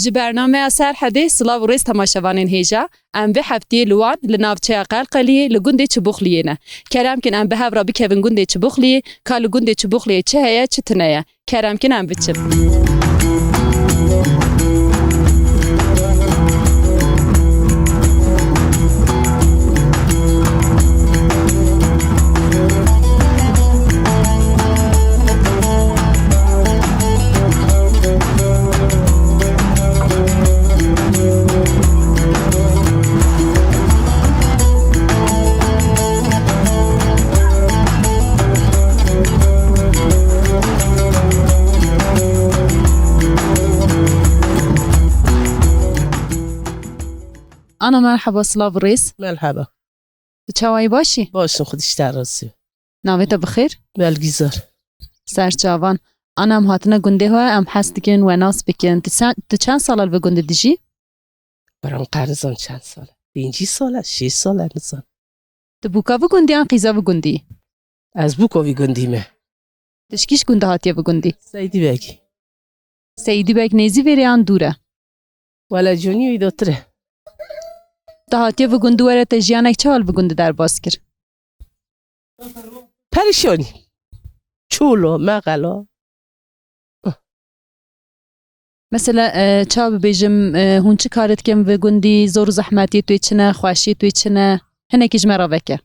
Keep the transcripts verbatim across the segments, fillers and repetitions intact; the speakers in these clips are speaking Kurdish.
Ji bernameya Serhedê silav û rêz temaşevanên hêja. Em vê heftiyê li wan, li navçeya Qelqeliyê, li gundê Çibuxliyê ne. Kerem kin em bi hev re bikevin gundê Çibuxliyê, ka li gundê Çibuxliyê çi heye, çi tune ye. Kerem kin em biçin. Ana, merheba, silav û rêz. Merheba. Tu çawa yî, baş î? Baş im, Xwedî ji te razî be. Navê te bi xêr? Belgîzar. Serçavan. Ana, em hatine gundê we, em hez dikin we nas bikin. Tu çend, tu çend sal e li vê gundê dijî? Bira min qe nizam çend sal e. Pêncî sal e, şêst sal e, nizam. Tu bûka vî gundî yan qîza vî gundî? Ez bûka vî gundî me. Tu ji kîj gundî hatiye vî gundî? Seydî Begî. Seydî Beg nêzî vêrê yan dûr e? Wele, Conî wî dotir e. Tu hatiye vî gundî were te jiyanek çawa li vî gundî derbas kir? Perîşanî. Çûlo, mexelo. Mesela, e, çawa bibêjim, e, hûn çi karê dikin vî gundî, zor û zehmetiyê tu yê çi ne, xweşiyê tu yê çi ne? Hinekî ji me re veke.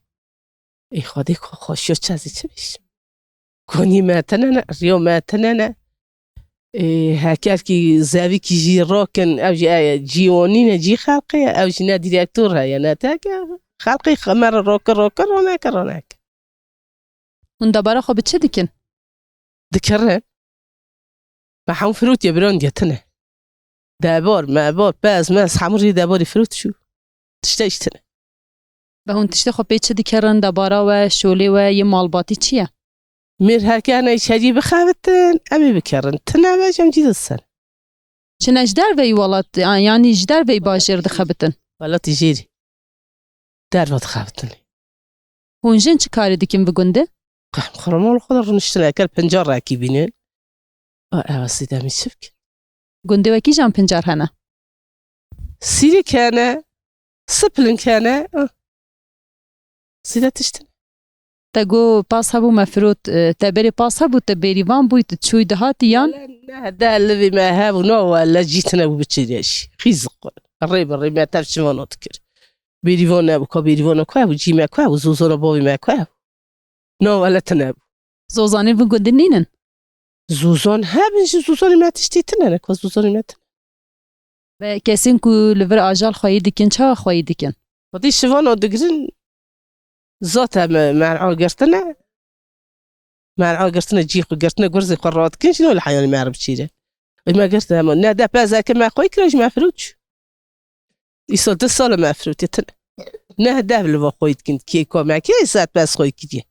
Ê Xwedê, xwe-, xweşiya çi ez ê çi bêjim? Konî me tine ne, riyo me tine ne. Ê, hekerkî zevîkî jî rokin, ew jî, e, cî onî ne, cî xelqê ye, ew jî ne dîrektor heye, ne teke. Xelqê xe-, me re roke, roke, roneke, roneke. Hûn debara xwe bi çi dikin? Dikirin. Me hemû firotiye, biran diye tine. Debar, mebar, pez, mez, hemû rê debarî firot çû. Tişte îş tine. Be hûn tiştê xwe pê çi dikirin, debara we, şolê we, yê malbatî çi ye? Mêr heke hene îçeriyê bixebitin, em ê bikirin. Tine be, em cî disin. Çine ji derveyî welat, yan-, yanî ji derveyî bajêr dixebitin? Welatî jêrî. Derve dixebitin. Hûn jin çi karê dikin vî gundî? Qeh, xwe re mal xwe de rûniştine, eker pincar rekî bînin. A, ev ez dî demî çi bikin? Gundê we kîjan pincar hene? Sîrik hene, siplink hene. Ah. Zêde tişt hene. Te got pas hebû me firot, e, te berê pas hebû, te bêrîvan bûyî, tu çûyî dihatî yan? Wele ne, de livê me hebû, na wele cî tine bû biçîrê jî. Xîzik xwe. Rê bi rê me tev çivan dikir. Bêrîvan nebû, ka bêrîvana ku hebû, cî me ku hebû, zozana bavê me ku hebû. Na wele tine bû. Zozanê vî gundî nînin? Zozan hebin jî, zozanê me tiştê tine ne, ka zozanê me tine. Ve kesên ku li vir ajal xweyî dikin, çawa xweyî dikin? Xwedî şivano digirin, zate me, mer'a girtine. Mer'a girtine, cî xwe girtine, gurzê xwe radikin, jî no li heyanî mer'a biçîre. Ê me girtine hema. Ne de pezeke me xweyî kira jî me firût çû. Îsal du sal e me firûtê tine. Ne dev li va xweyî dikin, kê ka me kê, îsal pez xweyî kiriye.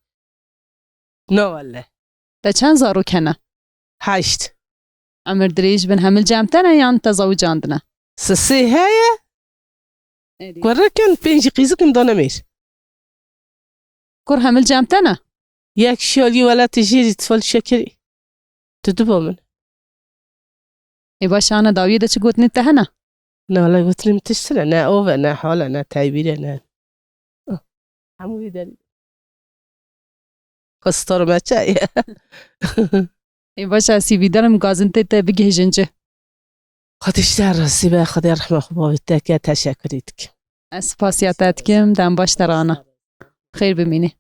Na wele. Te çend zarok hene? Heşt. Emir dirêj bin, hemil cem te ne yan te zewicandine? Sisê heye. Êdî. Kurik in, pêncî qîzik in, dane mêr. Kur hemil cem te ne? Yek şalî welatê jêrî tifal şekerî. Tu dibo min. Ê baş, ana dawiyê de çi gotinê te hene? Na, wele gotinê min tişt tine, ne ov e, ne hal e, ne teybîr e, ne. Ah, hemû wî derî. Xwe star me çaye. Ê baş, ez hîvîdar im gazintê te bigihîjin cih. Xwedê ji te razî be, Xwedê rehma xwe bavê te ke, teşekurî dikim. Ez spasiya te dikim, dem baş te re ana. Xêr bimînî.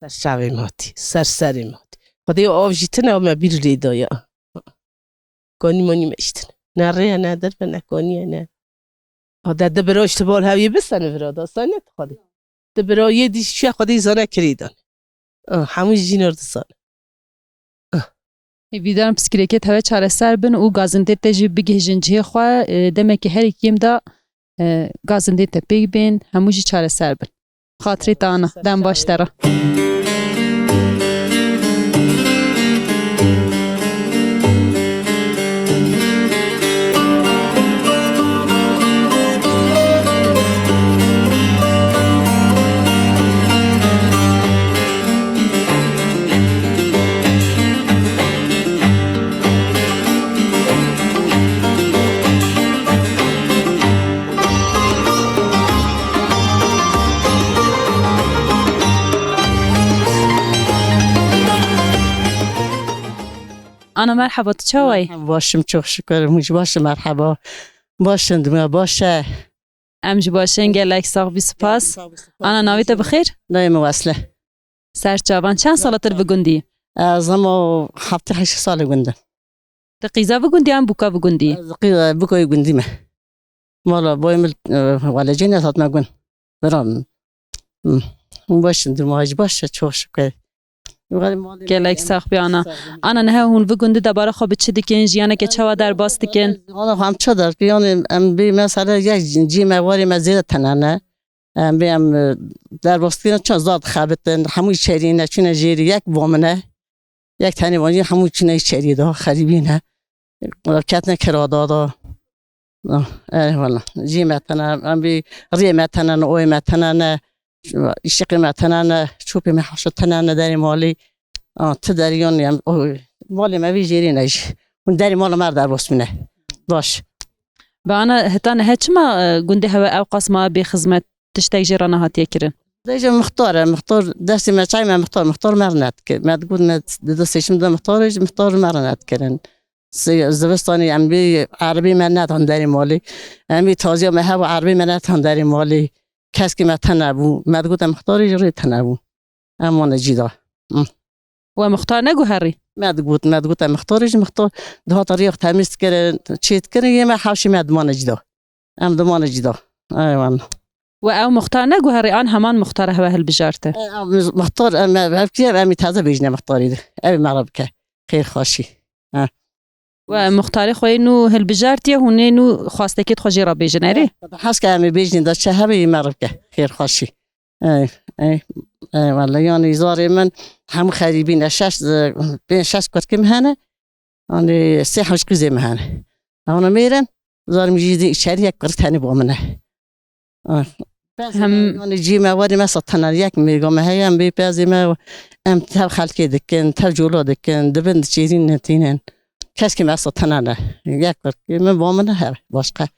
Ser çavê me hatî, ser serê me hatî. Xwedê av jî tine me bîr lê daye. Konî monî me jî tine. Ne rê ye, ne derve, ne konî ye, ne. Ha de di bira ji bal hevî bistene vira da, sen ne dixwedî. Di bira yê dî şiya Xwedê zane kirî dan. Ah, hemû jî nor dizane. Ah. Hêvîdarim piskirêkê te ve çareser bin û gazintê te jî bigihîjin cihê xwe, e, demekî her yekî em da, e, gazintê te pêk bên, hemû jî çareser bin. Xatirê te ana, dem baş te re. Ana, merheba, tu çawa yî? Merheba, baş im, çok şükür. Hûn jî baş in, merheba. Baş in, dima baş e. Em jî baş in, gelek sax bî, spas. Ana, navê te bi xêr? Navê min Wesle. Serçavan, çend sala tu li vî gundî yî? Ez hema heftê heşt sal li gund im. Tu qîza vî gundî yî yan bûka vî gundî yî? Ez qîza, bûka vî gundî me. Mala boyê min, e, welecê ne hatime gund. Bira min. Hı. Baş in, dima jî baş e, çok şükür. Gelek sax bî, ana. Ana, niha hûn vî gundî de debara xwe bi çi dikin? Jiyaneke çawa derbas dikin? Ana, em çi derkin? Yanî em bê mesela yek cî me warê me zêde tene ne. Em bê em, e, derbas dikin, çend zad dixebitin, hemû içerî ne, çûne jêrî, yek bo min e. Yek tenê wan jî hemû çûne içerî de, xerîbî ne. Ketine kirada da. Ah, eyvallah. Cî me tene, em bî riyê me tene ne, oyê me tene ne, îşiqê me tene ne, çopê me haşo tene ne derê malî. Ah, ti derî yan em, o, malê me vî jêrî ne jî. Hûn derî mala me derbas bîne. Baş. Bi ana heta niha çima, e, gundê hewe ew qas ma bê xizmet, tiştek jê re nehatiye kirin? Dêje mixtar e, mixtar destê me çay me mixtar, mixtar me re nedikir. Me digot me di du seçim de mixtar e, mixtar me re nedikirin. Se-, zivistanê em bê erebî me nedan derê malê. Em bê taziya me hebû erebî me nedan derê malê. Keskî me tene bû. Me digot em mixtarê jî rê tene bû. Em wane cî da. Hı. We mixtar neguherî? Me digot, me digot em mixtarê jî mixtar. Dihata rêya temiz dikirin, çê dikirin, yê me hewşî me dimane cî da. Em dimane cî da. Eyvallah. We ew mixtar neguherî an heman mixtar hewe hilbijarte? E, ev mixtar, em, ev, ev kî, em ê taze bêjine mixtarî de. Ev me re bike. Xêr xweşî. Ha. We mixtarê xwe yê nû hilbijartiye, hûn ê nû xwastekê xwe jê re bêjin, erê? Heske em ê bêjin de çi hebe yê me re bike. Xêr xweşî. Ey, ey, ey, wele, yanî zarê min hemû xerîbî ne. Şeş, pênc şeş kurkê min hene. Yanî sê hewş qîzê min hene. Hewna mêr in, zarê min jî dê içerî, yek kurk tenê bo min e. Ah. Pezê Hem me, yanî cî me warê me sa tene, yek mêrga me heye, em bê pezê me, em tev xelkê dikin, tev cola dikin, dibin diçêrîn netînin. Keskî me sa tene ne. Yek kurkê min bo min e, hev, başqa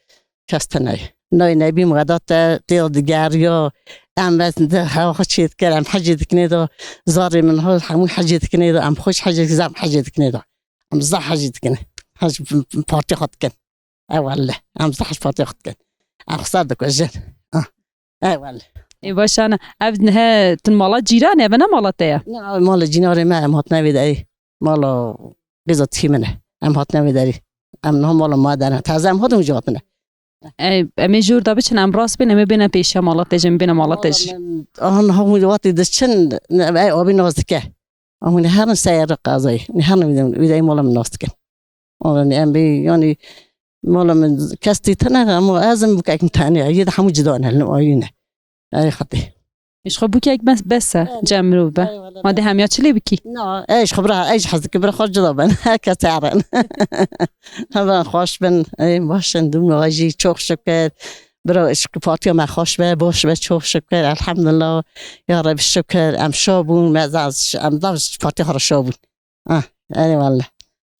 kes tune ye. Nayê nebî min da te tê digeriya. Em bes de hewa xwe çê dikir, em hecê dikinê de, zarê min ha hemû hecê dikinê de, em xweş hecê dikin, em hecê dikinê de. Em zaf hecê dikin. Hec partiya xwe dikin. E welle, em zaf hec partiya xwe dikin. Em xisar dikujin. Ah. E welle. Ê baş ana, ev nihe tun mala cîran e, ev ne mala te ye? Ne, ev mala cînarê me, em hatine vê derê. Mala qîza tî min e. Em hatine vê derê. Em niha mala ma dene. Taze em hatin uca hatine. Ey, em ê jor da biçin, em rast bên, em ê bêne pêşiya mala te jî, em bêne mala te jî. Aha, niha hûn wextê diçin, ne, ey, abî nas dike. Hûn herin seyre qazayê. Herin wî de mala min nas dikin. Ola em bê, yanî, mala min kes tê tene, ama ez im bûkek min tenê, yê de hemû cida ne, li ayî ne. Ey Xwedê. Ji xwe bûkek bes, bes e, Evet. Cem mirov be. Eyvallah. Ma dê hemiya çi lê bikî? Na, ey ji xwe bira, ey ji hez dike, bira xwe cida ben. Her kes herin. Hemen xweş bin, ey baş in, dûm jî çok şükür. Bira ji partiya me xweş be, baş be, çok şükür, elhamdulillah. Ya Rebî şükür, em şa bûn, me zaz, em da ji partiya xwe re şa bûn. Ah, eyvallah.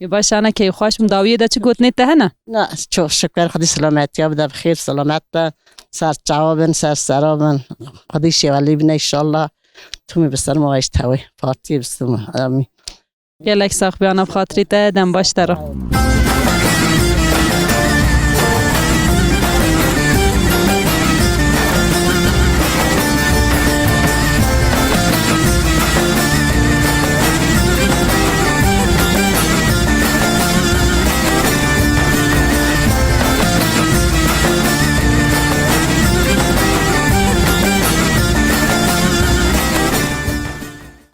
Ê baş ana, keyf xweş bim. Dawiyê de çi gotinê te hene? Na, çok şükür, Xwedî selametiya bide, bi xêr selamet be. Ser çawa bin, ser sera bin. Xwedî şêwelî bine inşallah. Tûmî bi ser me eşt hewê. Partiyê bi ser me. Amîn. Gelek sax be ana, bi xatirê te, dem baş te re.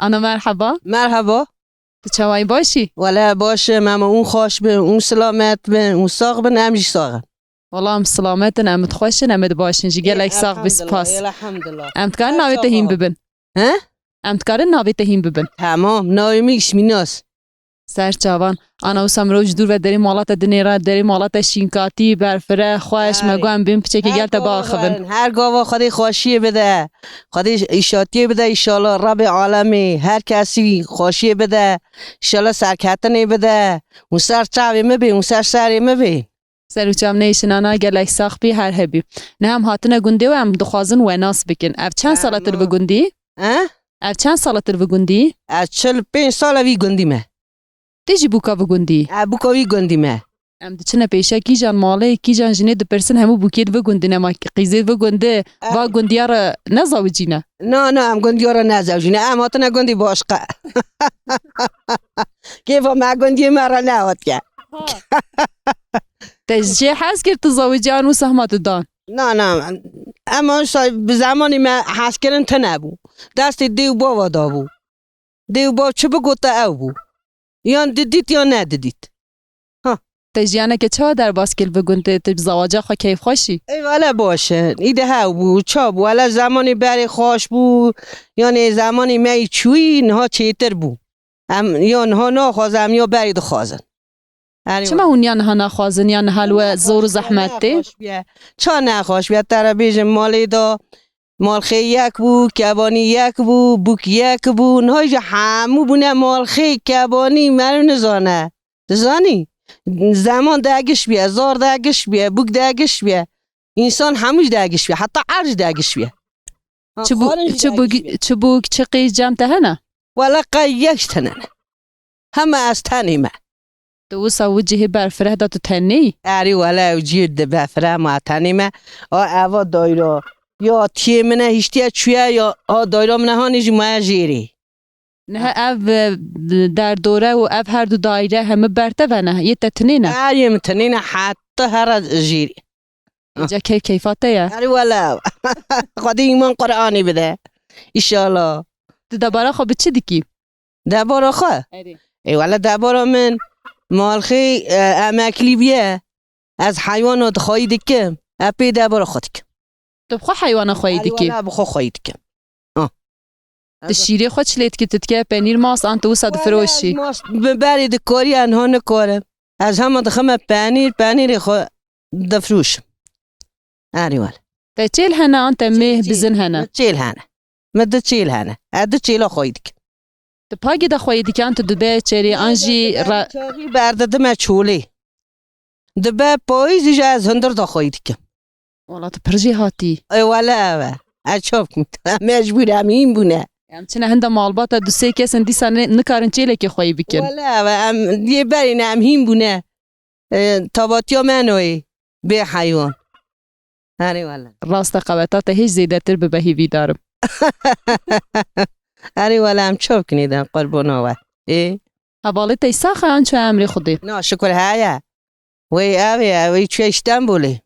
Ana, merheba. Merheba. Tu çawa yî, baş î? Wele baş im, em hûn xweş bin, hûn silamet bin, hûn sax bin, em jî sax in. Wela em silamet in, em ê xweş in, em ê baş in jî. Gelek sax bî, spas. Elhamdulillah. Em dikarin navê te hîn bibin? He? Em dikarin navê te hîn bibin? Tamam, navê min Îsmînas. Ser çavan. Ana, wisa mirov ji dûr ve derê mala te dinêre, derê mala te şînkatî, berfireh, xweş, me got em bên piçekê gel te biaxivin. Her gava Xwedê xweşiyê bide. Xwedê îşatiyê bide, înşallah Rebê alemê her kesî xweşiyê bide. Înşallah serketinê bide. Hûn ser çavê min bên, hûn ser serê min bên. Ser û çav neyşinana, gelek sax bî, her hebî. Niha em hatine gundê we, em dixwazin we nas bikin. Ev çend sala tu li vî gundî? He? Ev çend sala tu li vî gundî? Ez çil pênc sala vî gundî me. Tê jî bûka vî gundî? E, bûka wî gundî me. Em diçine pêşe kîjan malê, kîjan jinê dipirsin, hemû bûkê di vî gundî ne, ma qîzê di vî gundî, va gundiya re nezawicîne? Na, na, em gundiya re nezewicîne. Em hatine gundî başqa. Kêfa me gundiyê me re nehatiye. Te jê hez kir tu zawicî an wisa hema tu dan? Na, na, em wisa bi zemanî me hezkirin tune bû. Destê dê û bava de bû. Dê û bav çi bigote ew bû. Yan didît yan nedidît. Ha. Te jiyaneke çawa derbas kir li vî gundê, tu bi zawaca xwe keyfxweş î? Ey wele baş e. Îdî hew bû, ça bû. Wele zemanê berê xweş bû. Yanê zemanê me yî çûyî niha çêtir bû. Em ya niha naxwazin, em ya berê dixwazin. Erê wele. Çima hûn ya niha naxwazin, ya niha li we zor û zehmet tê? Ça nexweş bûye? Ça nexweş bûye? Te re bêjim malê de malxê yek bû, kebanî yek bû, bûk yek bû. Niha jî hemû bûne malxê, kebanî, meriv nizane. Dizanî? Zeman degiş bûye, zar degiş bûye, bûk degiş bûye. Însan hemû jî degiş bûye, heta erd jî degiş bûye. Ha, Çi bû-, xwarin jî çi bû-, degiş bûye. Çi bûk, çi qîz cem te hene? Wele qey yek jî tune ne. Hema ez tenê me. Tu wisa wî cihê berfireh de tu tenê yî? Erê wele ew cihê di berfireh ma tenê me. A eva dayra. Ya tiyê min e hiştiye çûye ya a dayra min e hanê jî maye jêrê. Niha ev, e, derdore û ev her du daîre hemî ber te ve ne, yê te tinê ne? Her yê min tinê ne, heta here jêrê. Îca keyf keyfa te ye. Erê wele. Xwedê îman Qur'anê bide. Înşallah. Tu debara xwe bi çi dikî? Debara xwe? Erê. Ê wele debara min malxê, e, emeklî bûye. Ez heywana dixwayî dikim. Ez pê debara xwe dikim. Tu bi xwe heywana xweyî dikî? Erê wele bi xwe xweyî dikim. Ha. Tu şîrê xwe çi lê dikî? Tu dike penîr, mas an tu wisa difiroşî? Wele ez mas bi berê dikarî, ez niha nikarim. Ez hema dixime penîr, penîrê xwe difroşim. Erê wele. Te çêl hene an te mêh bizin hene? Çêl hene. Me du çêl hene. Ez du çêla xweyî dikim. Tu pagê de xweyî dikî an tu dibe çêrê an jî re- Çaxî berdidime çolê. Dibe payîzî jî ez hundir de xweyî dikim. Wala tu pir jêhatî. Ê wele ev e. Ez çav kim. Em mecbûr, em hîn bûne. Em çine hinda malbata du sê kes in dîsa ne-, nikarin çêlekê xweyî bikin. Wele ev e. Em yê berî ne, em hîn bûne. E, tabatiya me noyê. Bê heywan. Erê wele. Rast e, qeweta te hêj zêdetir bibe, hêvîdar im. Erê wele em çav kinê de qurbana we. Ê? Hevalê te sax e an çi emrê Xwedê? Na şikir heye. Wey ev ê, ew ê çûye Îstanbulê.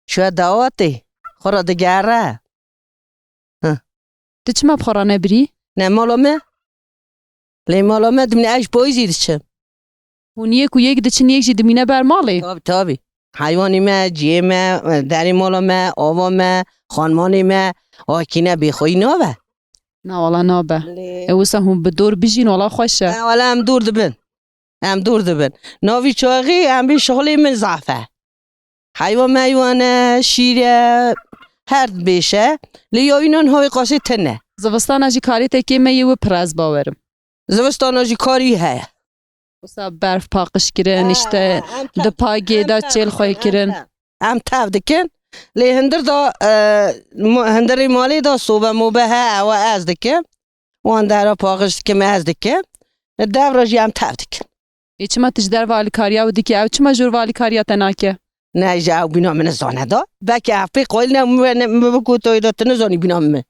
Çûye dawetê. Xwe re digere. Heh. Tu çima bi xwe re nebirî? Ne mala me. Lê mala me dimîne ez ji payîzê diçim. Hûn yek û yek diçin, yek jî dimîne ber malê? Tabii, tabii. Heywanê me, cihê me, derê mala me, ava me, xanmanê me, akîne bêxweyî nabe. Na wala nabe. Lê E wisa hûn bi dor bijîn wala xweş e. E, wala em dor dibin. Em dor dibin. Navî çaxî em bê şixulê min zaf e. Heywan meywan e, şîr e, her bêş e. Lê ya wînan havê qasê tune. Zivistana jî karê te kêm e yê wî pir ez bawerim. Zivistana jî karî heye. Wisa berf paqij kirin, Ha, işte ha, em di tev, pagê em de tev çêl dikin, xweyî em kirin. Tev. Em tev dikin. Lê hindir da, e, mo-, hindirê malê da sobe mobe he, ewa ez dikim. Wan dera paqij dikim, ez dikim. Devra jî em tev dikin. Ê çima tu ji derve alîkariya wî dikî? Ew çima jor ve alîkariya te nake? Ne, ji ew bîna min nizane da. Belkî ev pê qayîl ne, min, min, min bi ku tu da tu nizanî bîna min.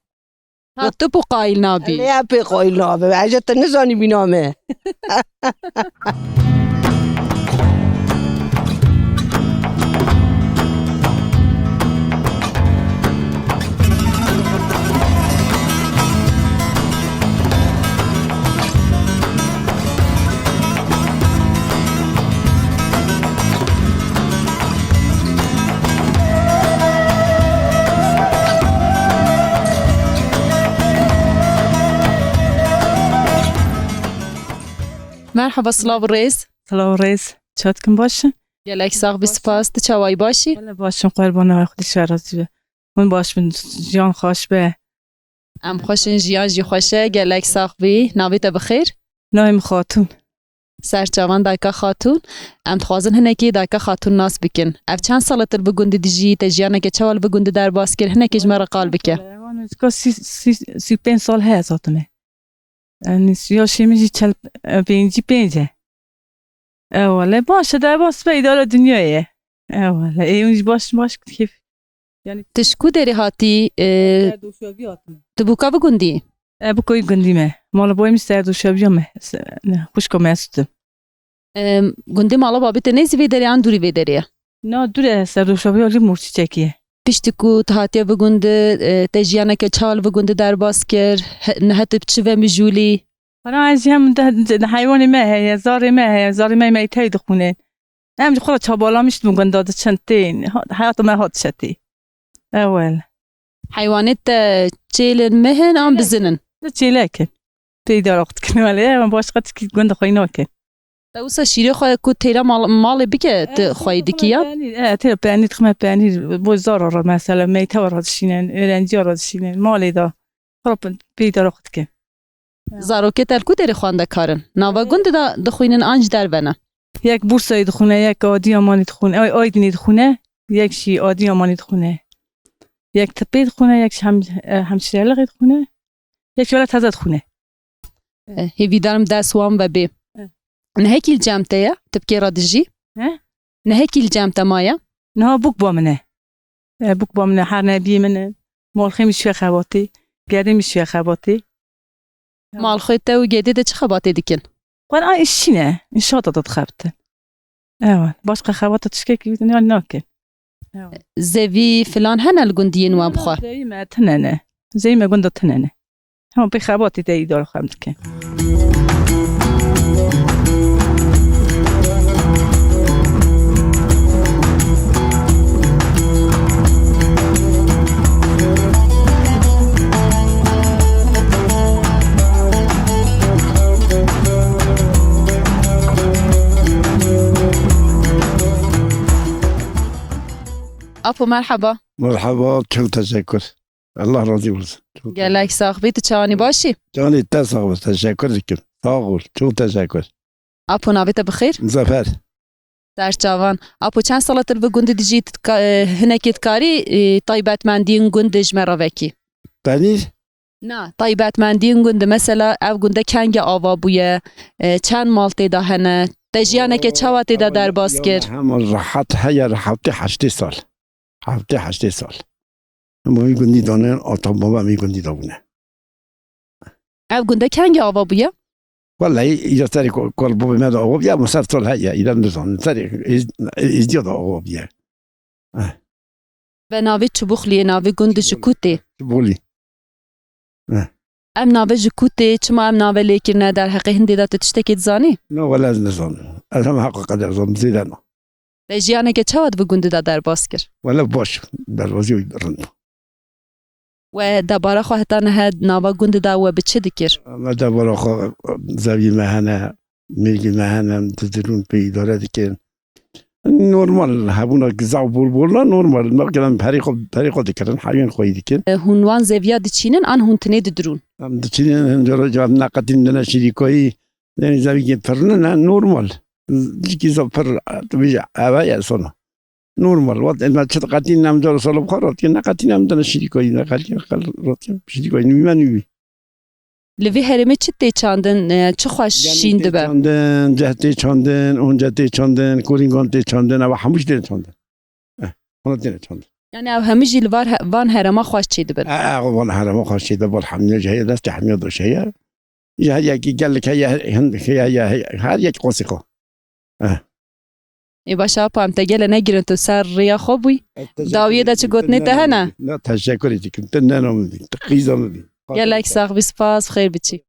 Ha, tu pê qayîl nabî. Lê ev pê qayîl nabe. Ez tu nizanî bîna min. Merhaba, silav û rêz. Silav û rêz. Çawa dikin, baş in? Gelek sax bî, spas. Tu çawa yî, baş î? Wele baş im, qurbana we, Xwedê ji we razî be. Hûn baş bin, jiyan xweş be. Em xweş in, jiyan jî xweş e, gelek sax bî. Navê te bi xêr? Navê min Xatûn. Ser çavan dayika Xatûn. Em dixwazin hinekî dayika Xatûn nas bikin. Ev çend sal e tu li vî gundî dijî, te jiyaneke çawa li vî gundî derbas kir? Hinekî ji me re qal bike. Wan nêzîka sî, sî, sî û pênc sal heye ez hatime. Yani yaşê min jî çel, e, pêncî pênc e. E wele baş e, de baş be îdara dinyayê. E wele, ê, hûn jî baş, baş keyf. Yani Tu ji ku derê hatî? E, Ser doşavî hatime. Tu bûka bi gundî? E, bi koyî gundî me. Mala boyê min ser doşaviya me. Se-, ne, xwişka me Mesûd. E, gundê mala babê te nêzî vê derê an dûrî vê derê ye? Na, dûr e, ser doşaviya li Mûrçîçekê ye. Piştî ku tu hatiye bi gundî, e, te jiyaneke çawa li bi gundî derbas kir? He-, niha tu bi çi ve mijûlî? Xwera ez jî hem de, de, de heywanê me heye, zarê me heye, zarê me meyteyê dixwîne. Em ji xwe re çabalamiş dibin gunda diçin tên. Ha, heyata me hat çetê. Ewel. Heywanê te çêlin, meh in an bizin in? Ne çêlek in. Tê îdara xwe dikin wele. Em başqa tişkî gunda xweyî nakin. Te wisa şîrê xwe ku têra mal-, malê bike, tu xweyî dikî ya? Penîr, e, têra penîr, dixime penîr, bo zara re mesela, meyte re dişînin, öğrenciya re dişînin, malê de. Xwe re pê îdara xwe dikin. Zarokê te li ku derê xwendekar in? Nava gundê de dixwînin an ji derve ne? Yek Bursayê dixwîne, yek Adiyamanê dixwîne, ay, Aydinê dixwîne, yek jî Adiyamanê dixwîne. Yek tibê dixwîne, yek jî hem, e, hemşirelixê dixwîne, yek jî wele teze dixwîne. E, hêvîdarim dest wan ve bê. E. Nehekî li cem te ye? Tibkê re dijî? He? Nehekî li cem te maye? Niha bûk ba min e. E, bûk ba min e, her nebiyê min e. Malxê min şiye xebatê, gedê min şiye xebatê. Malxê te û gedê de çi xebatê dikin? Xwe a işçî ne, inşaata de dixebitin. Ewa, başqa xebata tiştekî wî dinya nakin. Ewa. Zevî filan hene li gundiyên wan bixwe? Zevî me tine ne. Zevî me gunda tine ne. Hema pê xebatê te îdare xem dikin. Apo, merhaba. Merhaba, çok teşekkür. Allah razı olsun. Çok Gelek sax bî, tu çawanî başî? Canî te sağ ol, teşekkür dikim. Sağ ol, çok teşekkür. Apo, navê te bi xêr? Muzaffer. Serçavan. Apo, çend sala tu li vî gundî dijî, tu dika-, e, hinekî dikarî, e, taybetmendiyên gund ji me re vekî? Penîr? Na, taybetmendiyên gund, mesela ev gunde kengê ava bûye, e, çend mal tê de hene, te jiyaneke çawa tê de derbas kir? Hema rehat heye, rehatî heştê sal. Heftê heştê sal. Hema vî gundî de ne, ata baba vî gundî de bûne. Ev gunde kengê ava bûye? Wellahî, îca serê ko-, kol bû me de ava bûye, ama ser sal heye, îca nizanim. Serê êz-, êzdiya de ava bûye. Eh. Ve navê Çubuxliyê, navê gund ji ku tê? Çubuxlî. Eh. Em nave ji ku tê, çima em nave lê kirine, derheqê hindê de tu tiştekê dizanî? No, wele ez nizanim. Ez hem heqa qeder zanim, zêde na. Te jiyaneke çawa di vî gundî de derbas kir? Wele baş, derbasî rind. We debara xwe heta niha nava gundî de we bi çi dikir? Me debara xwe, zevî me hene, mêrgî me hene, em didirûn pê îdare dikin. Normal, hebûna giza û bolbolina normal. Nakirin perê xwe, perê xwe dikirin, hewên xweyî dikin. E, hûn wan zeviya diçînin an hûn tinê didirûn? Em diçînin, hin cara cara neqetîn dine şirîkayî, Denize wî yê pirnin e, normal. Cikî zaf pir, tu bêje, eve ye sona. Normal. Wat ême çi qetîn em cara sala bixwe rotkin, ne qetîn em dene şirîkayî, ne qetîn qel rotkin, şirîkayî nû me nû wî. Li vî herêmê çi tê çandin, e, çi xweş şîn dibe? Tê çandin, ceh tê çandin, once tê çandin, korîngan tê çandin, eva hemû jî tê çandin. Eh, ona têne çandin. Yani ew hemû jî li var he-, van herêma xweş çêdibin? Eh, eh, van herêma xweş çêdibin, hemiya jî heye, destê hemiya doş heye. Ji her yekî gelek heye, hindik heye, heye, her yek qasî xwe. Eh. Ê baş e, apa, em te gele negirin, tu ser rêya xwe bûy. Dawiyê de çi gotinê te hene? Ne, teşekkür ederim. Tu nena min bî, tu qîza min bî. Gelek sax bî, spas, bi xêr biçî.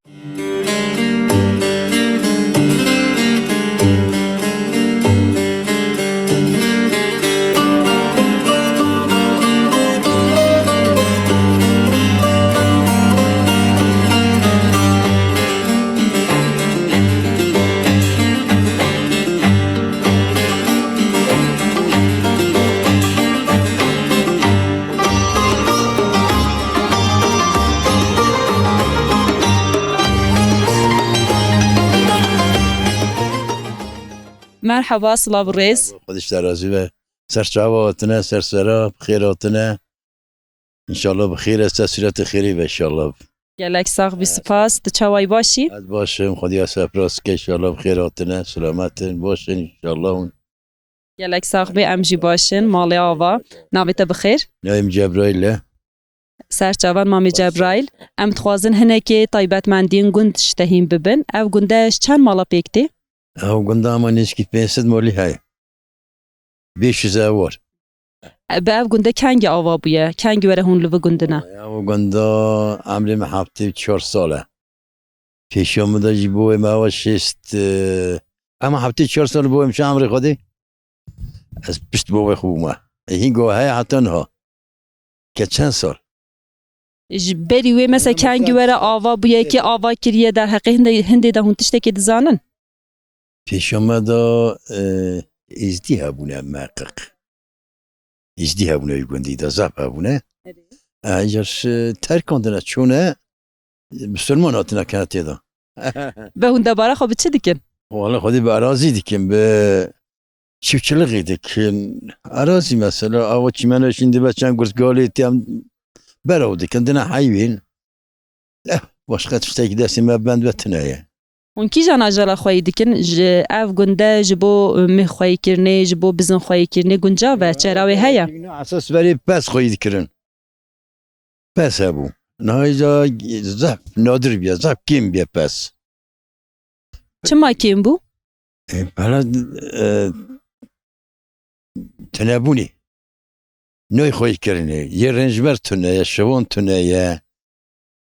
Merhaba, silav û rêz. Xwedî ji te razî be. Ser çava hatine, ser sera, bi xêr hatine. Înşallah bi xêr e, ser sûretê xêrê be înşallah. Gelek sax bî, spas. Tu çawa yî, baş î? Ez baş im, Xwedî ya serfiraz bike, înşallah bi xêr hatine, selamet in, baş in înşallah hûn. Gelek sax bî, em jî baş in, malê ava. Navê te bi xêr? Navê min Cebraîl e. Ser çavan mamê Cebraîl. Em dixwazin hinekê taybetmendiyên gund ji te hîn bibin. Ev gunde ji çend mala pêk tê? Ew gunda hema nêzîkî pênc sed malî heye. Beş yüz ew war. E, bi ev gunde kengî ava bûye? Kengî were hûn li vi gundine? Ew gunda emrê min heftê û çar sal e. Pêşiya min de jî bavê me ew şêst, e, ema heftê û çar sal bavê min çi emrê Xwedê? Ez pişt bavê xwe bûme. E, hîn go heye heta niha. Ke çend sal? Ji berî wê mesela kengî were ava bûye, kê ava kiriye, derheqê hindê, hindê de hûn tiştekê dizanin? Pêşiya me de, e, êzdî hebûne meqiq. Êzdî hebûne wî gundî de, zaf hebûne. Erê. E, îcar, e, terkandine, çûne, e, misilman hatine kene tê de. Bi hûn debara xwe bi çi dikin? Wala xwedî bi erazî dikin, bi çiftçilikê dikin. Erazî mesela, ava çîmena şîn dibe çend gursgalê tê em beraw dikin, dine heywên. Eh, başqa tiştekî destê me bend ve tune ye. Hûn kîjan ajala xweyî dikin? Ji ev gunde ji bo, e, mih xweyîkirinê, ji bo bizin xweyîkirinê guncav e? Çera wê heye? Esas berê pez xweyî dikirin. Pez hebû. Niha îca zehf nadir bûye, zehf kêm bûye pez. Çima kêm bû? E, pera, e, tunebûnê. Noy xweyîkirinê. Yê rêncber tune ye, şivan tune ye.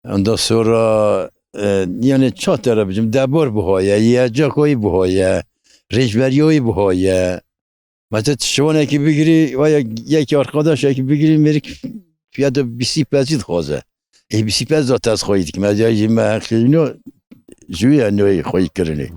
Ondan sonra, e, yani çatere bicim, debor buha ye, yiyecek oy buha ye, rêncberî oy buha ye. Mesela tu şivanekî bigirî, veya yek arkadaşekî bigirî, mêrik fiyata bîsî pezî dixwaze. Ê bîsî pez zaten ez xweyî dikim. Ez ya jî me heqîno, ji wî ya noyê xweyî kirinê.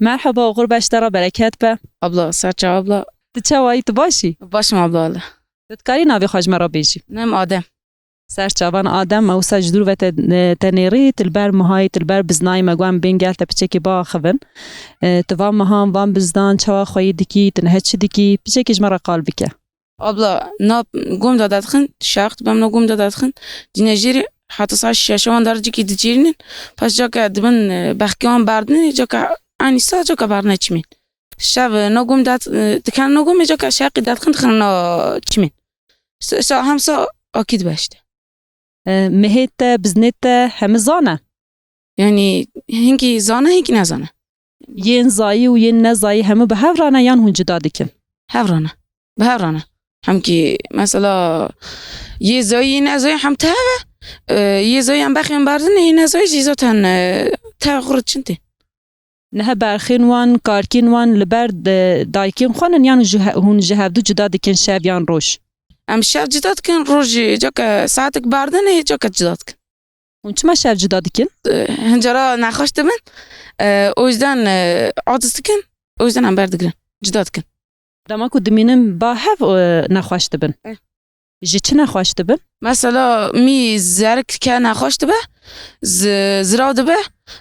Merhaba, oxir beş te re bereket be. Abla, ser çav abla. Tu çawa yî, tu baş î? Baş im abla, wele. Tu dikarî navê xwe ji me re bêjî? Navê min Adem. Ser çavan Adem, me wisa ji dûr ve te, te nêrî, tu li ber mihayî, tu li ber biznayî, me got em bên gel te piçekê biaxivin. E, tu van mihan, van biznan çawa xweyî dikî, tu nihe çi dikî, piçekê ji me re qal bike. Abla, na gom de dadixin, şax dibem na gom de dadixin, dîne jêrî heta saet şeş wan dar cîkî dicîrînin, paş cake dibin, e, bexkê wan berdinê, cake eynî saet cake berdine çimên. Şev, e, na gom de, e, diken na gomê cake şeqî dadixin dixin na çimên. Sa, sa, hem sa akî dibe işte. E, mihê te, biznê te hemî zane? Yani hinkî zane, hinkî nezane. Yên zayî û yên nezayî hemû bi hev re ne yan hûn cuda dikin? Hev re ne. Bi hev re ne. Hemkî mesela yê zayî, yê nezayî hem tev e. E, yê zayî em bexên berdin, yê nezayî jî zaten, e, tev xwe re çin tê. Niha berxên wan, karkên wan li ber de-, dayikên xwe nin yan ji he-, hûn ji hevdu cuda dikin şev yan roj? Em şev cuda dikin, roj jî cake saetek berdinê, cake cuda dikin. Hûn çima şev cuda dikin? E, hincera nexweş dibin, e, o yüzden, e, aciz dikin, o yüzden em berdigirin, cuda dikin. Dema ku dimînin ba hev, e, nexweş dibin. Eh. Ji çi nexweş dibin? Mesela mî zerik ke nexweş dibe, zi-, zirav dibe,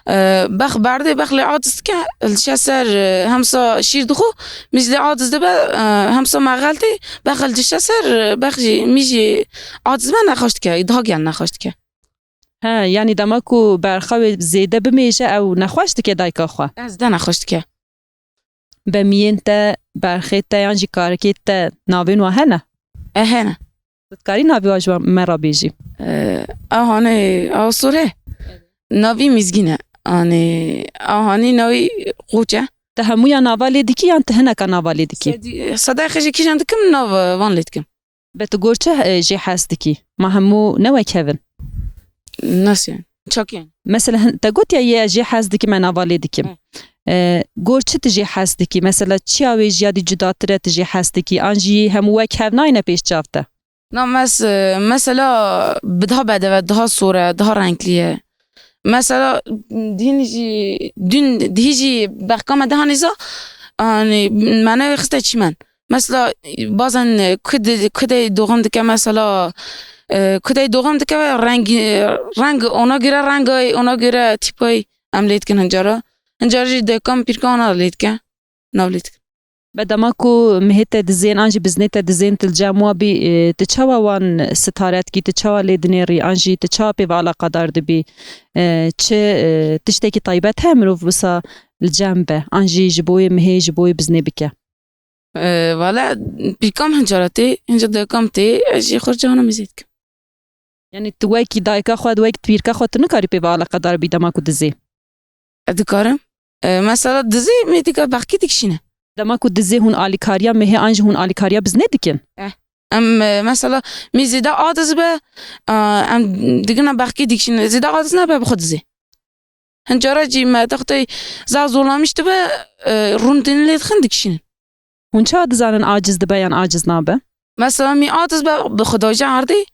e, bex berdê, bex lê aciz dike, li dişe ser, e, hemsa şîr dixwe, mî lê aciz dibe, e, hemsa mexeltê, bex li dişe ser, e, bex jî, mî jî aciz be nexweş dike, daha gel nexweş dike. He, yanî dema ku berxa wê zêde bimêje, ew nexweş dike dayika xwe? Ez de nexweş dike. Be miyên te, berxê te yan jî karikê te navên wan hene? E, hene. Tu dikarî navê wan ji me re bêjî? E, ew hanê, ew sor e. Navî Mizgîn e. Anê, ew hanî navî Qoç e. Te hemûya nava lê dikî yan tu hineka nava lê dikî? Sedî-, sedayê xwe jî kîjan dikim, nav, e, van lê dikim. Be tu gor çi, e, jê hez dikî? Ma hemû ne wek hev in? Nasıl yani? Çak yani? Mesela hin-, te got ya yê ez jê hez dikim, ez nava lê dikim. Hı. E, gor çi tu jê hez dikî? Mesela çiya wê ji ya dî cudatir e tu jê hez dikî? An jî hemû wek hev nayne pêş çav te? Na mes-, e, mesela bi daha bedev e, daha sor e, daha renkli ye. Mesela, dîn jî, dîn, dî jî bexka me de hanî za, hanî, me newê xiste çîmen. Mesela, bazen, e, ku de, ku de doğum dike, mesela, e, ku de doğum dike ve rengî, reng ona göre rengay, ona göre tîpay em lê dikin hincara. Hincar jî dayika min pîrka wana lê dike. Nav lê dikin. Be dema ku mihê te dizên an jî biznê te dizên tu li cem wa bî, e, tu çawa wan sitare dikî, tu çawa lê dinêrî, an jî tu çawa pê ve eleqedar dibî? E, çi, e, tiştekî taybet heye mirov wisa li cem be, an jî ji bo yê mihê, ji bo yê biznê bike? E, valla, pîrka min hincara tê, hinca dayika min tê, ez jî xwe cihana mêzê dikim. Yanî tu wekî dayika xwe, wekî pîrka xwe tu nikarî pê ve eleqedar bî dema ku dizê? Ez dikarim. E, mesela dizê mêdika bexkî dikişîne. Dema ku dizê hûn alîkariya mehê an jî hûn alîkariya biznê dikin? Eh. Em, e, mesela, mî zêde adiz be, e, em digina bexkî dikişîne. Zêde adiz nebe bi xwe dizê. Hin cara jî me textê zaf zolamîş dibe, e, rûn din lê dixin dikişînin. Hûn çawa dizanin aciz dibe yan aciz nabe? Mesela mî aciz be bi xwe daje erdê,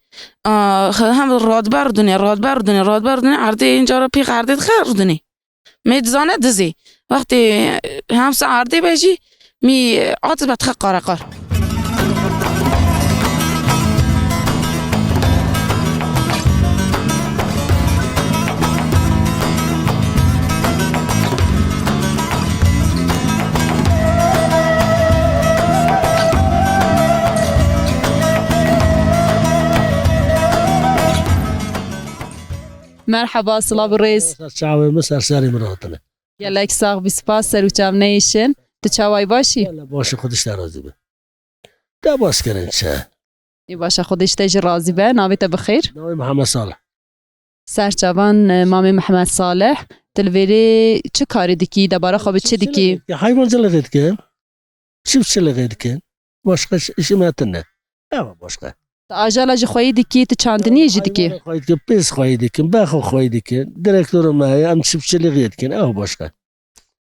a, hem radibe rûdinê, radibe rûdinê, radibe rûdinê erdê, înca re pîx erdê dixe rûdinê. Mê dizane dizê. Wextê hem se erdê be jî mî aciz be dixe qareqar. Merheba, silav û rêz. Ser çavê min, ser serê min hatine. Gelek sax bî, spas, ser û çav neyêşin. Tu çawayî, baş î? Wele baş î, Xwedê ji te razî be. Te baş kirin çi? Ê baş e, Xwedê ji te jî razî be. Navê te bi xêr? Navê Mihemed Salih. Serçavan, e, mamê Mihemed Salih, tu li vêrê çi karî dikî, debara xwe bi çi dikî? Heywancilixê dikim. Çiftçilixê dikim. Başqa iş-, işim tune. Ew e başqa. Tu ajala ji xweyî dikî, tu çandiniyê jî dikî? Heywanê xweyî dikim, pêz xweyî dikim, bexê xweyî dikim. Direktorê me heye, em çiftçilixê dikin. Ew e başqa.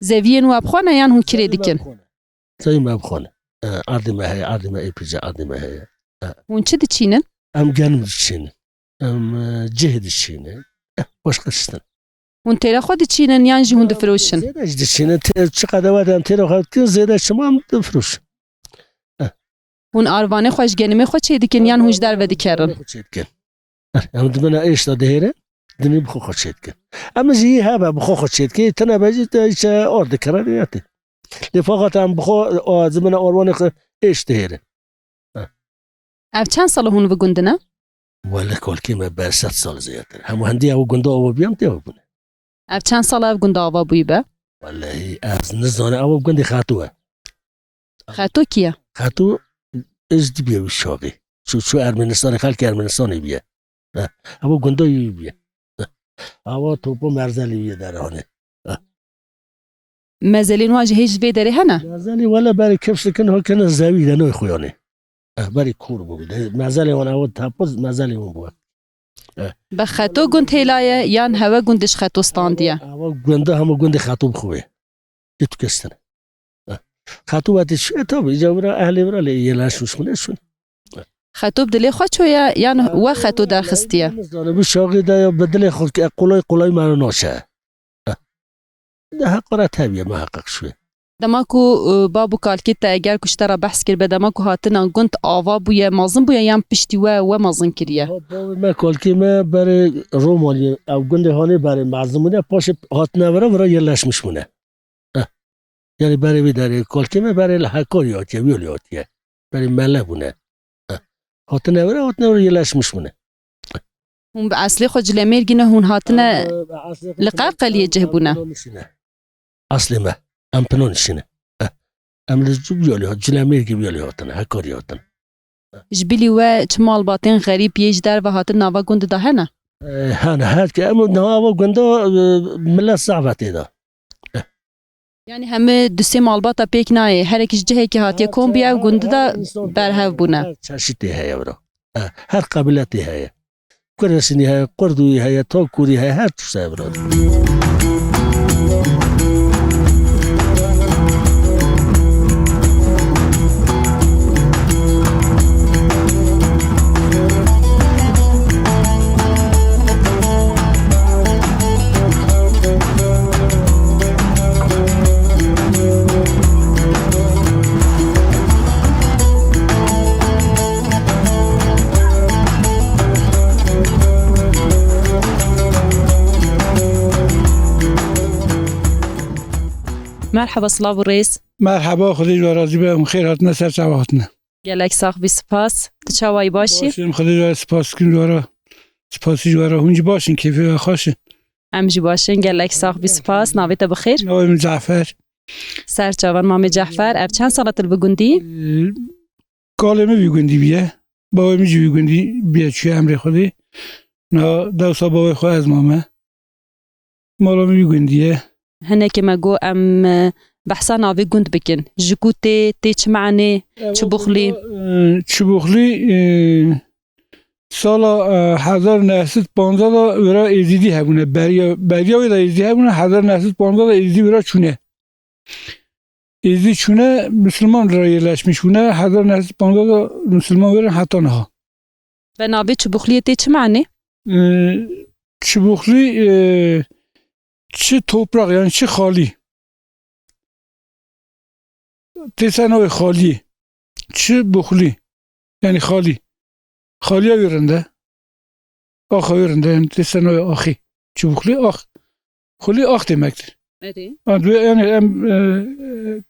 Zeviyên we bi xwe ne yan hûn kirê dikin? Zevî me bi xwe ne. E, erdê me heye, erdê me ê pîce, erdê me heye. E. Hûn çi diçînin? Em genim diçînin. Em, e, cih diçînin. E, başqa tiştin. Hûn têra xwe diçînin yan jî hûn difiroşin? Zêde jî diçînin. Tê-, çi qede wede em têra xwe dikin, zêde çima em difiroşin. E. Hûn arvanê xwe ji genimê xwe çêdikin yan hûn ji derve dikerin? Xwe çêdikin. Em di min êş de dihêrin, dinî bi xwe xwe çêdikin. Em jî hebe bi xwe xwe çêdikin, tune be jî te îşe or dikire rêyetê. Lê fakat em bi xwe, a, di min arwanê xwe êş dihêrin. Ev çend sal e hûn li gund in? Wele kalkê me ber sed sal zêdetir. Hemû hendî ew gunda ava bûye em tê ew bûne. Ev çend sal e ev gunda ava bûyî be? Wellehî ez nizanim, ew gundê Xeto e. Xeto kî ye? Xeto ez dibiye wî şaxî. Çû, çû Ermenistanê, xelkê Ermenistanê bûye. He, ew gunda wî bûye. He. Ewa topo merzelê wî ye derhanê. He. Mezelên wan jî hê ji vê derê hene? Mezelê wele berê kifş dikin, ho kene zewî de noy xuyanê. Eh, berê kûr bû. De, mezelê wan ew tepoz mezelê wan bû. Eh. Be Xeto gund hêla ye, yan hewe gund ji Xeto standiye? Ewa gunda hemû gundê Xeto bi xwe ye. Lê tu kes tine. Eh. Xeto wetî çi? E, tabi, îca vira, ehlê vira lê yê leş û şûne şûne. Xeto bi dilê xwe çoye, yan we Xeto derxistiye? Nizanim, bi şaxî de ya bi dilê xwe, e, qolay qolay me naçe. Eh. De heqaret hebiye, muheqeq şûye. Dema ku, e, bab û kalkê te eger ku ji te re behs kiribe, dema ku hatina gund ava bûye, mezin bûye yan piştî we, we mezin kiriye? Ha, bavê me, kalkê me berê Romaliyê, ew gundê hanê berê mezin bûne, paşê hatine vira, vira yerleşmiş bûne. Eh. Yani berê vê derê, kalkê me berê li Hekarî hatiye, wî alî hatiye. Berê mele bûne. Eh. Hatine vira, hatine vira yerleşmiş bûne. Hûn bi eslê xwe Cilemêrgî ne, hûn hatine Em, bi eslê xwe li Qerqeliyê cih bûne? Em Pinonişî ne. Eslê me, em Pinonişî ne. Eh. Em li Cibiyalî hat-, Cilemêrgî biyalî hatine, Hekarî hatine. Ji bilî we çi malbatên xerîb yê ji derve hatin nava gund de hene? Eh, hene, her ke-, em nava gunda, eh, millet zehf e tê de. Eh. Yani hemî du sê malbata pêk nayê, herek ji cihekî hatiye kom bûye ew gund de berhev bûne. Her çeşitê heye vira. Eh, her qebîletê heye. Kuresinî heye, Qurdûyî heye, Takurî heye, her tişt heye vira. Merhaba, silav û rêz. Merhaba, Xwedê ji we razî be, em xêr hatine, ser çava hatine. Gelek sax bî, spas. Tu çawayî, baş î? Baş im, Xwedê ji we spas dikim, ji we re, spasî ji we re. Hûn jî baş in, kêfê we xweş in? Em jî baş in, gelek sax bî, spas. Navê te bi xêr? Navê min Cafer. Ser çavan mamê Cafer, ev çend sala tu li vî gundî? Ee, Kalê min vî gundî bûye. Bawê min jî vî gundî bûye, çûye emrê Xwedê. Niha dewsa bawê xwe ez mame. Mala min wî gundî ye. Hinekê me got em, e, behsa navê gund bikin. Ji ku tê, tê çi manê, Ewa Çibuxlî? Gunda, e, Çibuxlî, e, sala, e, hezar neh sed panzdeh de wira Êzîdî hebûne. Beriya, beriya wê de Êzîdî hebûne, hezar neh sed panzdeh de Êzîdî wira çûne. Êzîdî çûne, Misilman li re yerleşmiş bûne. Hezar neh sed panzdeh de Misilman werin heta niha. Be navê Çibuxliyê tê çi manê? Ee, Çibuxlî, e, çi toprak, yani çi xalî. Tê ser navê xaliyê. Çibuxlî. Yani xalî. Xaliya wê rinde. Axa wê rinde, yani tê ser navê axê. Çibuxlî ax. Xulî ax demektir. Erê. Ha, duyê, yani em, e,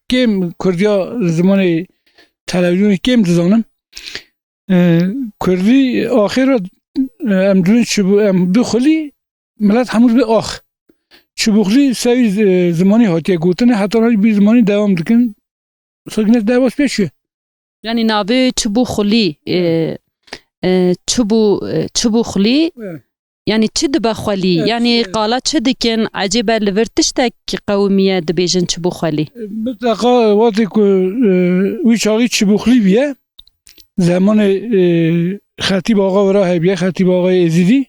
kêm Kurdiya zimanê televizyonê kêm dizanim. E, Kurdî axê re, e, em duyên çibu-, em bi xulî milet hemû dibe ax. Çibuxlî sewî, e, zimanî hatiye gotinê, heta niha jî bi zimanî dewam dikin. Wisa gine derbas pêş çûye. Yani navê Çibuxlî, e, e, Çibu-, e, Çibuxlî, Evet. Yani çi dibe xwelî? Evet, Yani evet. Qala çi dikin? Ecêbe li vir tiştek qewimiye dibêjin Çibuxlî? Mitleqa wextê ku, e, wî çaxî Çibuxlî bûye, zemanê, e, Xetîb Axa wira hebûye, Xetîb Axayê Êzîdî.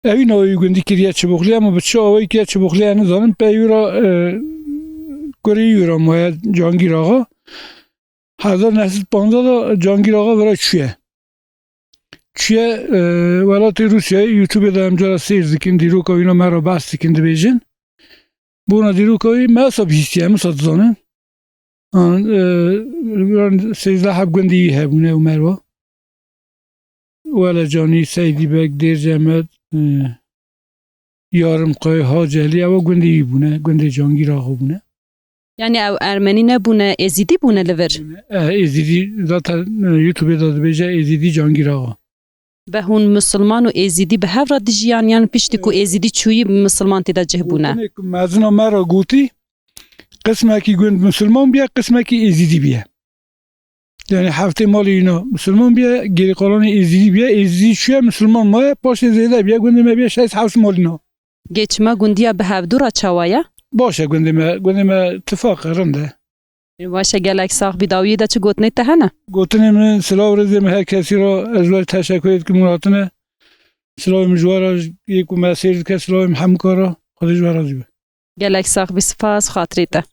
Ewî navê wî gundî kiriye Çibuxlî, ama bi çi awayî kiriye Çibuxlî, ez nizanim. Pey wira, e, kurê wî wira maye, Cangîr Axa. Hezar neh sed panzdeh de Cangîr Axa vira çûye. Çûye, e, welatê Rûsyayê, YouTubeê de em cara seyr dikin, dîroka wîna me re behs dikin, dibêjin. Bona dîroka wî me wisa bihîstiye, em wisa dizanin. An, e, sêzdeh heb gundî wî hebûne û merwa. Welecanî, Seydî Beg, Dêrcemed, e, Yarimqay, Hacelî, ewa gundê wî bûne, gundê Cangîr Axa bûne. Yani ew Ermenî nebûne, Êzîdî bûne li vir? Bûne. Eh, Êzîdî zaten, e, YouTubeê de dibêje Êzîdî Cangîr Axa. Be hûn misilman û Êzîdî bi hev re dijiyan, yan piştî ku Êzîdî çûyî misilman tê de cih bûne? Gotinê ku mezina me re gotî, qismekî gund misilman bûye, qismekî Êzîdî bûye. Yani heftê malê wîna misilman bûye, gêrî qalanê Êzîdî bûye, Êzîdî çûye misilman maye, paşê zêde bûye, gundê me bûye şeş hewt malî niha. Gê çima gundiya bi hevdû re çawa ye? Baş e gundê me, gundê me tifaq e, rind e. Ê, baş e, gelek sax bî. Dawiyê de çi gotinê te hene? Gotinê min, silav rêzê min her kesî re, ez ji we teşekkürê dikim hûn hatine. Silavê min ji we re, yê ku me seyr dike, silavê min hemûka re. Xwedê ji we razî be. Gelek sax bî, spas, xatirê te.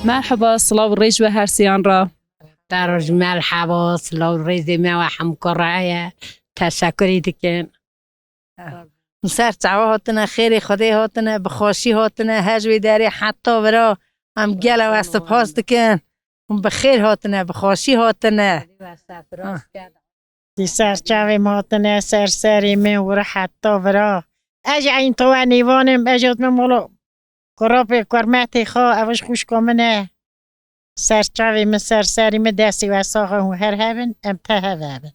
Merhaba, silav û rêz ji we her sêyan re. Te roj merhaba, silav û rêzê me we hemûka re heye. Teşekkürî dikin. Min ser çava hatine, xêrê Xwedê hatine, bi xweşî hatine, her ji wê derê heta vira em gele we spas dikin. Hûn bi xêr hatine, bi xweşî hatine. Di ser çavê min hatine, ser serê min wira heta vira. Ez jî eyn to we nêvan im, ez jî hatime mala kurapê kurmetê xwe, ev ji xwişka min e. Ser çavê min, ser serê min, destê we sax e, hûn her hebin, em te hev hebin.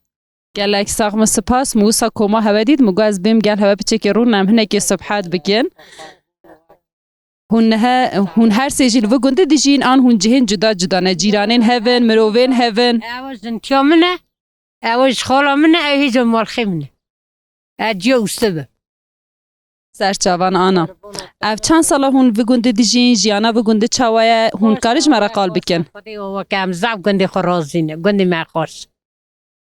Gelek sax, min spas, min wisa koma hewe dît, min got ez bêm gel hewe piçekê rûn, em hinekê subhet bikin. Hûn nihe, hûn her sê jî li vi gundî dijîn, an hûn cihên cuda cuda ne? Cîranên hev in, mirovên hev in? Ew jintiya min e, ew ji xala min e, ew hêja malxê min e. Ez ciya wisa be. Ser çavan ana. Ev çend sala hûn vi gundî dijîn, jiyana vi gundî çawa ye? Hûn karî ji me re qal bikin. Xwedê weke em zaf gundê xwe razî ne, gundê me xweş.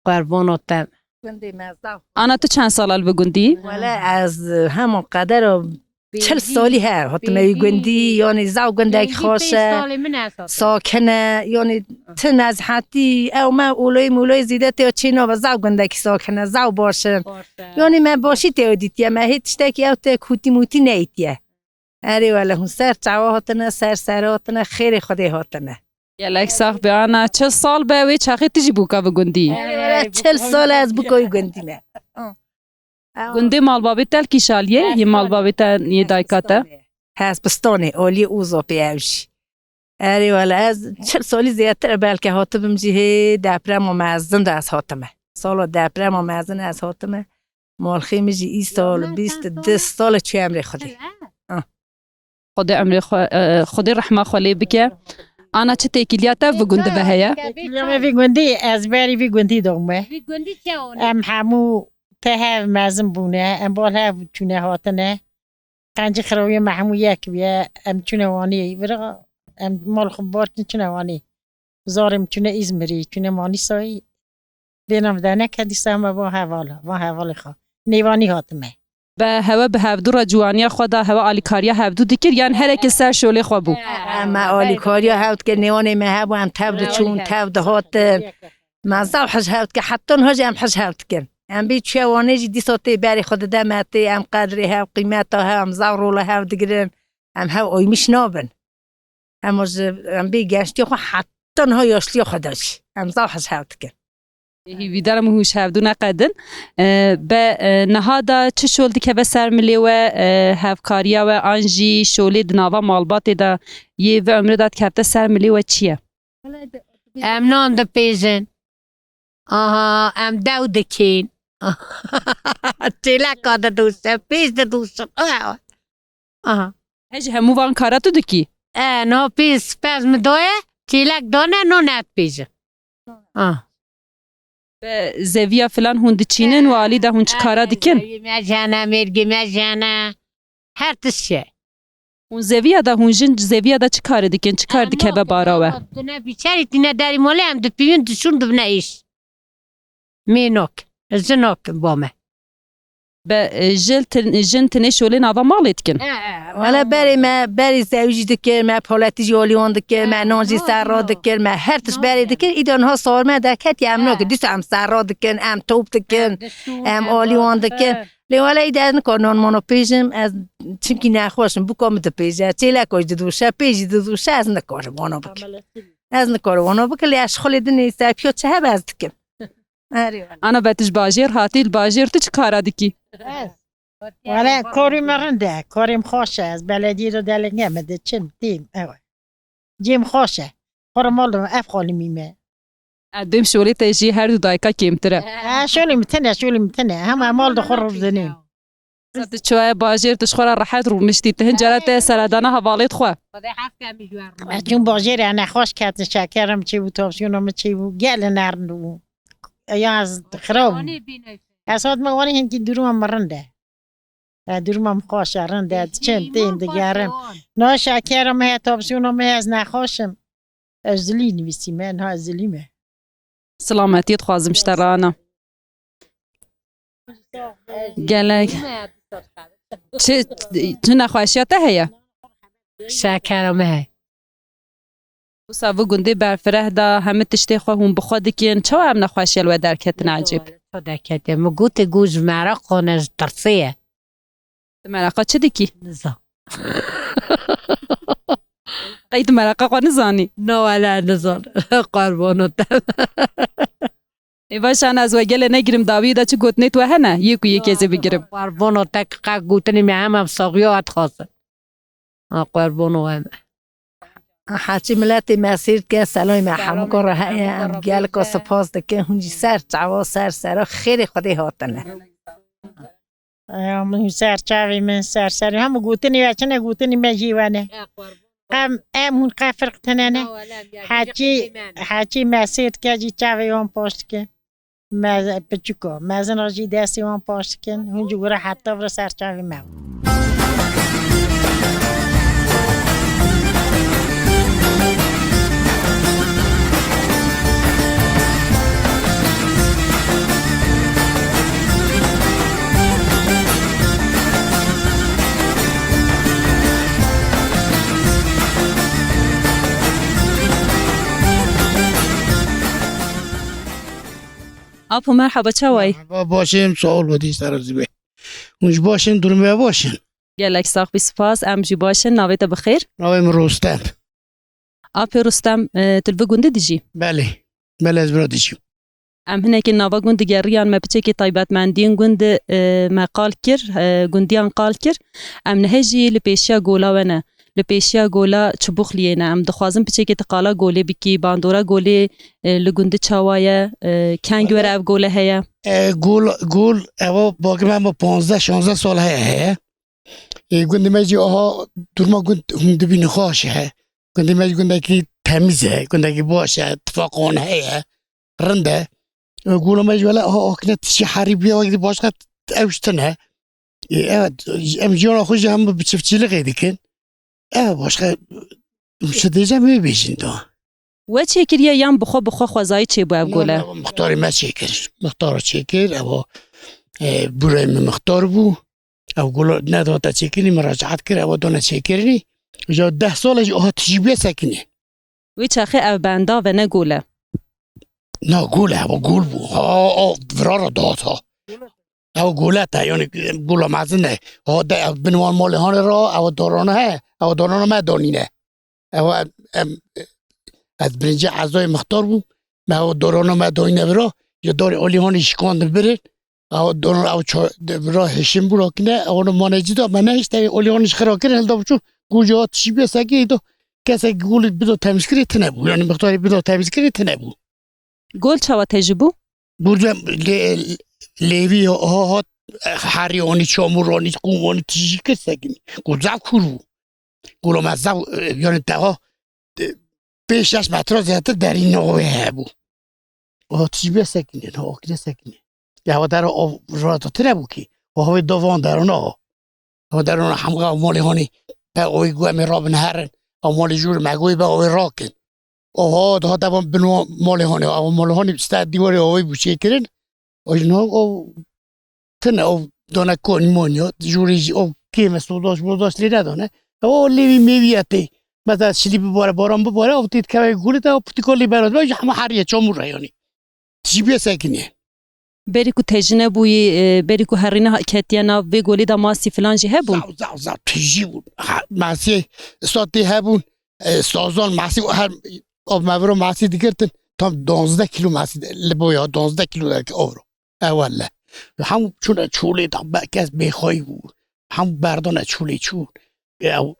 Qurbana te. Gundê me zaf. Ana, tu çend sala li vi gundî? Wele ez hema qedera Çil salî he hatime wî gundî, yanî zaw gundek xweş e. Sakin e, yanî ti nezhetî, ew me olayê molayê zêde tê çê nabe, zaw gundekî sakin e, zaw baş in. Yanî me başî tê dîtiye, me hê tiştekî ew tê kûtî mûtî neyîtiye. Erê wele hûn ser çawa hatine, ser ser hatine, xêrê Xwedê hatine. Gelek sax be ana, çil sal be wê çaxê tu jî bûka bi gundî. Erê wele çil sal ez bûka wî gundî me. Gundê malbabê te li kîşaliyê, yê malbabê te, yê dayka te? Hesbistanê, aliyê Ozopê ew jî. Erê wele ez çil salî zêdetir e belke hatibim jî hê deprema mezin de ez hatime. Sala deprema mezin ez hatime. Malxê min jî îsal bîst du sal e çûye emrê Xwedê. Ah. Xwedê emrê xwe, e, Xwedê rehma xwe lê bike. Ana çi têkiliya te bi gundî ve heye? Têkiliya me vî gundî, ez berî vî gundî doğme. Vî gundî çi hone? Em hemû te hev mezin bûne, em bal hev çûne hatine. Qencî xirawiye me hemû yek bûye, em çûne Wanê. Vira em mal xwe bar kin çûne Wanê. Zarê min çûne Îzmirî, çûne Manîsayî. Vêna min de neke dîsa me van hevala, van hevalê xwe. Nêvanî hatime. Be hewe bi hevdû re ciwaniya xwe da, hewe alîkariya hevdû dikir, yan hereke ser şolê xwe bû? Em me alîkariya hev dikir, nêwanê me hebû, em tev diçûn, tev dihatin. Me zaw hij hev dikir, heta niha jî em hij hev dikin. Em bê çûye Wanê jî dîsa tê berê xwe dide me tê, em qedrê hev, qîmeta hev, em zaw rola hev digirin. Em hev oymîş nabin. Em ji, em bê gençtiya xwe heta niha yaştiya xwe de jî. Em zaw hij hev dikin. Hîvîdar im hûn ji hevdû neqedin. E, be, e, niha da çi şol dikeve ser milê we, e, hevkariya we an jî şolê di nava malbatê de yê vi umrê de dikevte ser milê we çi ye? Em nan dipêjin. Aha, em dew dikên. Çêleka didûşe, pêj didûşin. Aha. He, ji hemû van kara tu dikî? E, no pêj, pêj min daye, çêlek dane, no nedipêjin. Ah. Be zeviya filan hûn diçînin û alî de hûn çi kara dikin? Zeviyê me jene, mêrgê me jene. Her tişt şey. Hûn zeviya de, hûn jin zeviya de çi karê dikin? Çi kar dikeve bara we? Dine biçerî tîne derî malê em dipîvin dişûn dibine îş. Mênok, jinok ba me. Be, e, jil tin-, jin tinê şolê nava malê dikin? He, he. Wele berê me, berê zewî jî dikir, me poletî jî olî wan dikir, me nan jî serra dikir, me her tişt berê dikir. Îda niha sar me derketiye em nakin. Dîsa em serra dikin, em top dikin, em olî wan dikin. Lê wele îde ez nikarim nan mano pêjim, ez çimkî nexweş im, bûka min dipêje, çêleka jî didûşe, pêj jî didûşe, ez nikarim wana bikim. Ez nikarim wana bikim, lê ez ji xwe lê dinê serpiya çi hebe ez dikim. Erê wele. Ana be tu ji bajêr hatî, li bajêr tu çi kara dikî? Ez. Wele karê me rind e, karê min xweş e, ez belediyê de delenge me diçim, têm, ew e. Cêm xweş e. Xwe re mal dibim, ev xalimî me. E, dêm şolê te jî her du dayika kêmtir e. E, şolê min tune, şolê min tune. Hema mal de xwe rûdinê. Tu çaye bajêr tu ji xwe re rehet rûniştî, tu hin cara te seredana hevalêt xwe. Ez çûm bajêrê, nexweş ketim, şekerim çêbû, tansiyona min çêbû, gelê nerind bû. Ya ez xirab bûm. Ez hatime Wanê, hinkî duruma min rind e. E, duruma min xweş e, rind e, diçim, têm, digerim. Niha şekera min heye, tansiyona min heye, ez nexweş im. Ez zilî nivîsîme, niha ez zilî me. Silametiyê dixwazim ji te re ana. Gelek. Çi, çi nexweşiya te heye? Şekera me heye. Wisa vi gundê berfireh da, hemî tiştê xwe hûn bi xwe dikin. Çawa em nexweşiya li we derketin ecêb? Çawa derketiye? Min gotê, got ji mereqa ne, ji tirsê ye. Tu mereqa çi dikî? Nizam. Qey tu mereqa xwe nizanî? Na wele nizan. Qurbano te. Ê baş ana ez we gelê negirim, dawiyê de çi gotinê tu we hene? Yê ku yê kezê bigirim. Qurbano te, qe gotinê me hema saxiya we dixwazin. Ha, qurbano we me. Heçî miletê me sêr dike, selamê me hemûka re heye, em gelka spas dikin, hûn jî ser çava, ser sera xêrê Xwedê hatine. Ya min ser çavê min, ser serê hemû gotinê we çi ne, gotinê me jî we ne. Em, em hûn qe firq tine ne. Heçî, heçî me sêr dike jî çavê wan paş dike. Me piçûko, mezina jî destê wan paş dikin, hûn jî gure heta vira ser çavê me. Apo, merhaba, çawa yî? Merhaba, baş im, sağ ol, wedî ser zî be. Hûn jî baş in, durumê we baş in? Gelek sax bî, spas, em jî baş in, navê te bi xêr? Navê min Rostem. Apê Rostem, e, tu li vî gundî dijî? Belê, belê, ez vira dijîm. Em hinekî nava gund digeriyan, me piçekî taybetmendiyên gund, e, me qal kir, e, gundiyan qal kir. Em nihe jî li pêşiya gola we ne. Li pêşiya gola Çibûxliyê ne. Em dixwazin piçekî tu qala golê bikî, bandora golê, e, li gundî çawa ye, e, kengî were ev gole heye? E, gol, gol, ewa, bagir me, me panzdeh şanzdeh sal heye, heye. E, gundê me jî aha durma gund hûn dibînin xweş e. Gundê me jî gundekî temiz e, gundekî baş e, tifaqan heye, rind e. E, gola me jî wele aha akine tişî herî bûye, wekî başqa ew ji tune. E, evet, em jiyana xwe jî hem bi çiftçîlixê dikin. E, başqa, em şi dêje me bêjin da. We çêkiriye yan bi xwe, bi xwe xwezayî çêbû ev gole? Na, na, muxtarê me çêkir. Muxtar çêkir, ewa, e, burê min muxtar bû. Ew gula nedate çêkirinî, min racaat kir, ewa dane çêkirinî. Ja deh sal e jî aha tijî bê sekinî. Wê çaxê ev benda ve ne gole? Na, gol e, ewa gol bû. Ha, ha, vira ra data. Ew gole te, yani gula mezin e. Ha, de ev bin wan malê hanê ra, ew dorana he, ew dorana me danîne. Ew em, em, ez birinci ezayê mixtar bûm. Me ew dorana me dayîne vira, ya darê olî hanê şikandin birin. Ew doran ew ça-, de vira hişin bû rakine, ew manecî da me nehişte olî hanê ji xira kirin, hilda biçû, gû jî hat şî bê sekê da, kesek gûlî bida temizkirê tine bû. Yani mixtarê bida temizkirê tine bû. Gol çawa tejî bû? Gol de lê-, lêvî ha hat, herî anî, çamûr anî, qûm anî, tijî kir sekinî. Gol zaf kûr bû. Gola me zaf, e, yani teha, e, pênc şeş metre zêdetir derîn navê hebû. Aha tijî bê sekinî, ha akine sekinî. Ya wa dera av rata tine bû ki. Wa havê da van derona ha. Ew derona hemû ew malê hanê, be oy gu em ê rabin herin, ew malê jûr me goyê be oy rakin. Oha, daha devam bin o malê hanê, ew malê hanê sta dîwarê oy bû çêkirin. Oy no, o tine, o dane konî monî, jûrê jî o kême sodaş modaş lê nedane. O lêvî mêvî etê. Mesela şilî bibare, baran bibare, ew tê dikeve gulê de, o putîko lê berat be, hema heriye çamûr e yanî. Tijî bê sekinî. Berî ku tejî nebûyî, e, berî ku herîne ha-, ketiye nav vê golê de masî filan jî hebûn? Zaf, zaf, zaf tijî bûn. Ha, masî sotê hebûn, e, sazan masî her av me viro masî digirtin. Tam duwazdeh kîlo masî de, li boya duwazdeh kîlo de avro. Ewelle. Hemû çûne çolê de, be-, kes bêxweyî bû. Hemû berdane çolê çûn. Ew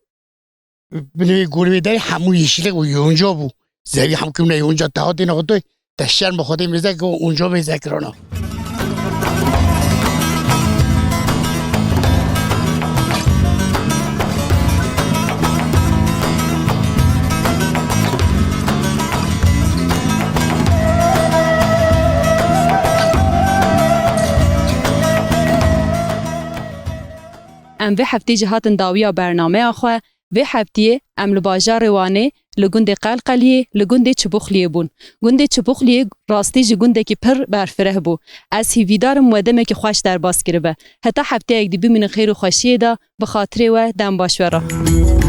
Binê wê gorê wê derê hemû yeşilek û yonca bû. Zevî hemû kimine yonca teha dêne xwe doy. Te şerm bi Xwedê mêze ki onca mêze kirana. Em vê heftê jî hatin dawiya bernameya xwe. Vê heftiyê em li bajarê Wanê, li gundê Qelqeliyê, li gundê Çibuxliyê bûn. Gundê Çibuxliyê rastî jî gundekî pir berfireh bû. Ez hîvîdar im we demekî xweş derbas kiribe. Heta hefteyek dî bimînin xêr û xweşiyê de, bi xatirê we dem baş we re.